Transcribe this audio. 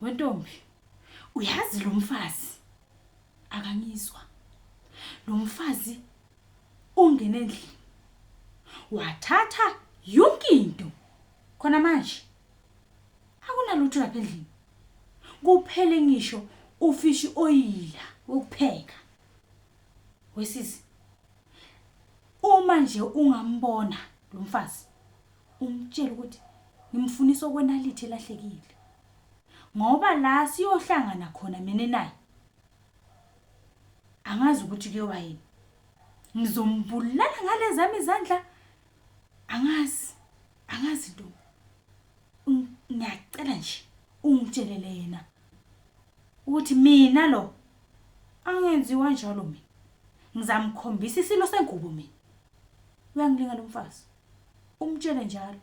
Wentombi, uyazi lo mfazi akangizwa. Lo mfazi ungene endlini wathatha yonke into khona manje akunalutho lapha endlini kuphele ngisho ufishi oyila wokupheka wesisi uma nje ungambona lo mfazi umtshele ukuthi ngimfunisa okwenalithi elahlekile ngoba la siyohlangana khona mina naye angazi ukuthi kuyoba yini ngizombulala ngalezami izandla angazi angazi ntombi ngiyacela nje ungitshelele yena ukuthi mina lo angenziwa njalo mina ngizamkhombisa isilo sengubo mina uyangilinga lo mfazi umtshele njalo.